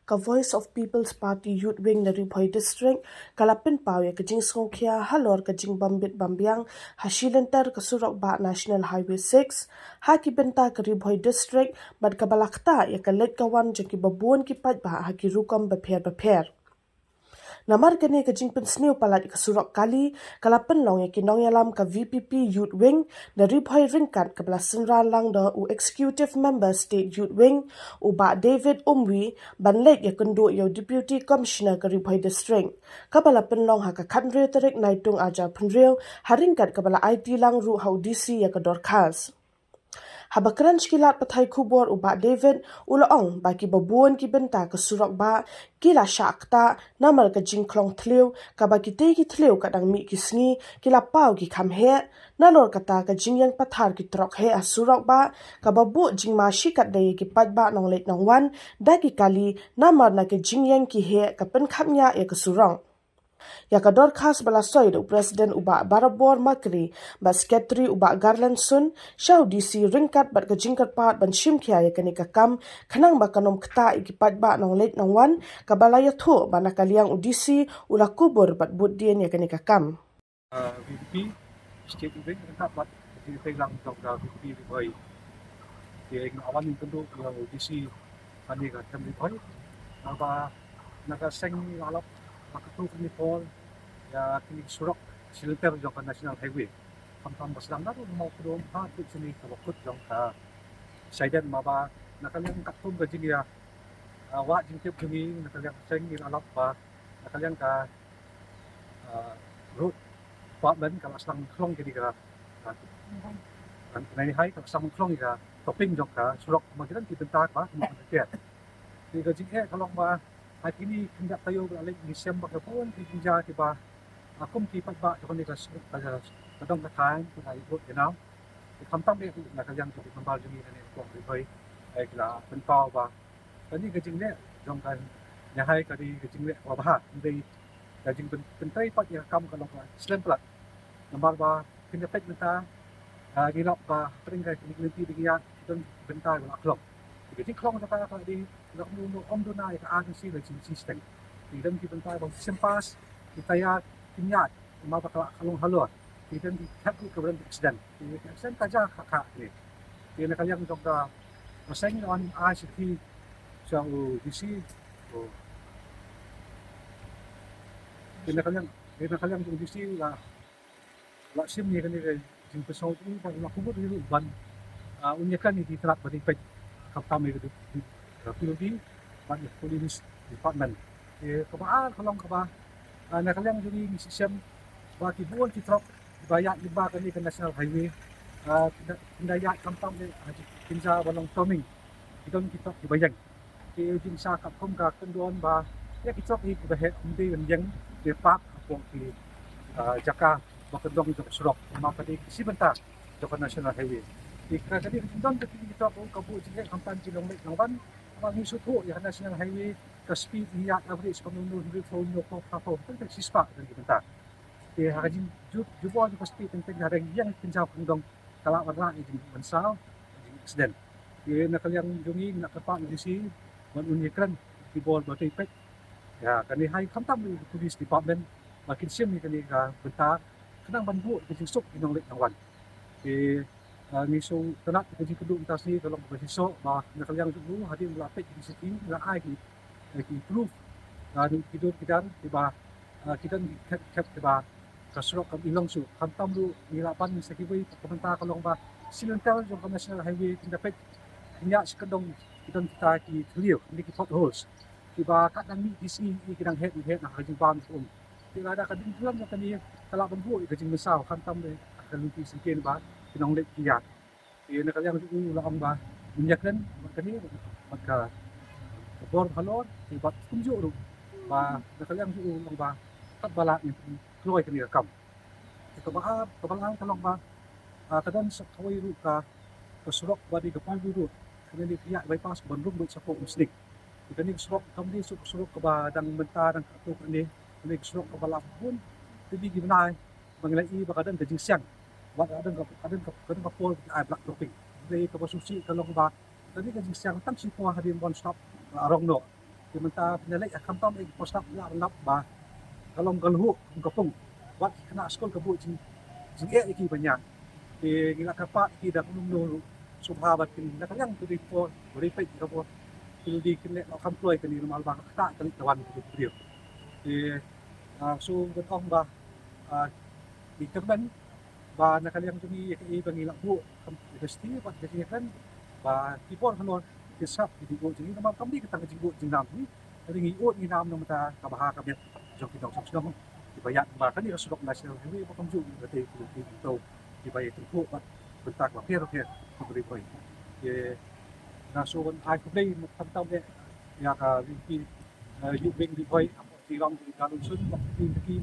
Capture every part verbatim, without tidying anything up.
Ka Voice of People's Party Youth Wing na Ri Bhoi District ka la pynpaw ïa ka jingsngewkhia halor ka jingbym bit bym biang ha shi lynter ka surok bah National Highway six ha ki bynta ka Ri Bhoi District, bad kaba la ktah ïa ka leit ka wan jong kiba bun ki paidbah ha ki rukom bapher bapher. Namar kane ka jingpynsniew palat ïa ka surok kali ka la pynlong ïa ki nongïalam ka V P P Youth Wing na Ri Bhoi ryngkat, kaba la synran lang da u Executive Member State Youth Wing, u Bah David Umwi, ban leit ïakynduh ïa u Deputy Commissioner ka Ri Bhoi District, kaba la pynlong ha ka khathynriew tarik Naitung arhajar phew, ha ryngkat kaba la aiti lang ruh ha u D C ïa ka dorkhas. Haba kren sha ki lad pathai khubor, u Bah David u la ong ba kiba bun ki bynta ka surok bah ki la shah ktah namar ka jingkhlong thliew, kaba kitei ki thliew ka dang mih ki sngi ki la paw ki kham heh. Nalor kata, ka jingïeng pathar ki trok heh ha surok bah kaba buh jingma shikatdei ïa ki paidbah nongleit nongwan da ki kali namar na ka jingïeng ki heh ka pynkhapngiah ïa ka surok. Ïa ka dorkhas ba la soi da u President u Bah Barabor Makri bad Secretary u Bah Garland Sun sha u D C ryngkat bad ka jingkyrpad ban shim khia ïa kane ka kam khnang ba kan ym ktah ïa ki paidbah nongleit nongwan, kaba la ïathuh ba na ka liang u D C u la kubur bad bud dien ïa kane ka kam. Ah, V P P State Youth Wing ryngkat bad ka jingïatreilang jong ka V P P Ri Bhoi. Te ngi la wan ïakynduh ïa u D C kane ka camp Ri Bhoi. Naba na ka seng ngi la lap ba katto katne por ïa kine ki surok shi lynter jong ka National Highway, khamtam ba sdang na Mawkyrwat haduh shane kaba kut jong ka Shaidan. Naba na ka liang katkum ka jingïa, ah, wad jingtip jong ngi, na ka liang seng ngi la lap ba na ka liang ka ah, road department ka la sdang khlong kine ka, ah, ka, ka, ka, ka topping jong ka surok, ma ki don ki bynta ba ki mut ban tiar. Te ka jingeh ka long ba ha kine ki khyndiat taïew ba la leit ngi shem ba ka bun ki jingjia kiba, ah, kum ki paidbah jong kane ka surok ka, ka dong ka thaiñ ka road canal. Te khamtam eh na ka liang ki member jong ngi kane ka Ri Bhoi, eh, ki la pynpaw ba kane ka jingleh jong ka Niahai ka dei ka jingleh kaba bha, hynrei ka jingpyn-, pyntrei pat ïa ka kam ka long ka slem palat. Namar ba phin ïa peit mynta, ah, ngi lap ba hapdeng ka kine ki lynti ba ngi ïaid ki don ki bynta ba la khlong. Ka jingkhlong jong ka ka dei la ym duna, ym duna ïa ka urgency la jingshisha. Ki don ki bynta ba shisha pass ki taïa kin ïaid, namar ba ka la khlong halor. Ki don ki khep ruh kaba don accident. Ki accident ka jia kha kha kine. Te na ka liang jong ka, ka seng ngi la wan ai shithi sha u D C. Te na ka liang, te na ka liang jong u D C la, la shim ïa kane ka jingpynsngew jong u, bad la kubur ïa u ban, ah, un ïakren ïa ki tnat ba dei peit, khamtam ïa ka, ka P W D bad ïa ka Police Department. Te kaba ar ka long kaba, ah, na ka liang jong ngi ngi shem ba ki bun ki trok kiba ïaid lyngba kane ka National Highway, ah, kin da, kin da ïaid khamtam eh, ah, kin jia ba long turning. Ki don ki trok kiba ïeng. Ki jingshah katkum ka kyndon ba ïa ki trok hi kiba heh ym dei ban ïeng, te park hapoh ki, ah, jaka ba kyndong jong ka surok, namar ka dei shi bynta jong ka National Highway. Te ka, ka dei ka jingdon ka ki trok ka buh jingeh khamtam jinglong leit nongwan. Ba ngi sngewthuh ïa ka National Highway ka speed ngi ïaid average ka hynriew phew, hynriew phew, hynriew phew, hynriew phew, hynriew phew, hynriew phew. Te ha ka jing ju-, jubor jong ka speed teng teng ha ka jingïeng jingjaw kyndong ka lah ban rah ïa ka jingmynsaw, jingaccident. Te na ka liang jong ngi ngi la kyrpad ïa u D C ban un ïakren ki bor ba trei peit. Ïa kane hai khamtam ïa ka Police Department ba kin shim ïa kane ka bynta khnang ban buh ïa ka jingsuk ïa ki nongleit nongwan. Te, ah, ngi sngewtynnat ïa ka jingkynduh mynta sngi ka long kaba shisha ba na ka liang jong u hadien ba la peit ïa ki shithi la ai ki, eh, ki proof, ah, ki dur ki dar kiba, ah, ki don ki khep khep kiba ka surok kam i long shuh. Khamtam ruh ngi lah ban sa kiwei ka bynta ka long ba shi lynter jong ka National Highway kin da peit, kin ïaid shi kyndong ki don kita ki thliew, kine ki potholes kiba kat dang mih ki sngi ki dang heh, heh na ka jingbam jong um. Te lada ka ding dlem jong kane ka lah ban buh ïa ka jingmynsaw khamtam ïa ka lynti syngkien ba ki nongleit ki ïaid. Te na ka liang jong u la ong ba un ïakren bad kane bad ka, ka bor halor, te bad kumjuh ruh ba na ka liang jong u la ong ba katba lah ngin kloi kane ka kam. Te kaba ar, kaba lai ka long ba, ah, ka don sa kawei ruh ka, ka surok ba dei ka Pyrethrum Road, kane dei ka ïaid bypass ban rung beit shapoh Umsning. Te kane ka surok kam dei surok, surok kaba dang mynta dang katto katne, kane ka surok kaba la bun tybit ki bnai ba ngi la i ba ka don ka jingsiang, ba ka don ka, ka don ka, ka don ka por ba ki ai black topping. Hynrei kaba sngewsih ka long ba kane ka jingsiang tang shipor hadien ba wan stop la rong noh. Mynta pynleit ha khamtam ïa ki por sngap la lap ba ka long ka lhuh kum ka pung. Wat ki khynnah skul ka buh jing jingeh ïa ki ban ïaid. Te ngi la kyrpad ïa ki da kumno kumno sngewbha ba kin na ka liang ka dei por ba dei peit ka por. Kin dei kin leh noh kham kloi kane namar ba ka ktah ka leit ka wan ka dei briew. Te ah, so ngan ong ba ah, ngi kyrmen ba na ka liang jong ngi ïa kaei ba ngi la buh kam ka sti bad ka jingkren ba ki por halor ki sap ki jingbuh jong ngi namar kam dei ka tang ka jingbuh jingnam hi. Ka dei ngi ud ngi nam na ka bynta ka bha ka miat jong ki nongshong shnong kiba ïaid ba kane ka surok National Highway ba kumjuh ka dei ki ki to kiba ïa tympuh bad bynta kiba pher pher ka Ri Bhoi. Te nga shu wan ai khublei khamtam ïa ka VPP Youth Wing Ri Bhoi, Jingïalam jong ka Nongshun bad ki ki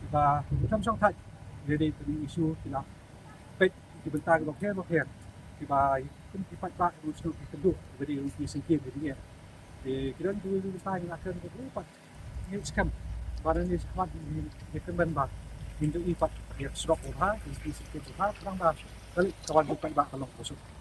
kiba khlem shong thait ïa kane ka issue ki la peit ki bynta kiba pher bapher kiba kum ki paidbah ruh shu ki kynduh kiba dei ruh ki sngewsih ki dei. Te ki don ki bynta ki la kren ki ruh pat ngi skhem ba ngi skhem ngi kynmen ba ngin ïohi pat ïa surok ba bha, ïa ki sngewsih ba bha, tang ba ka leit ka wan ki paidbah ka long khuslai.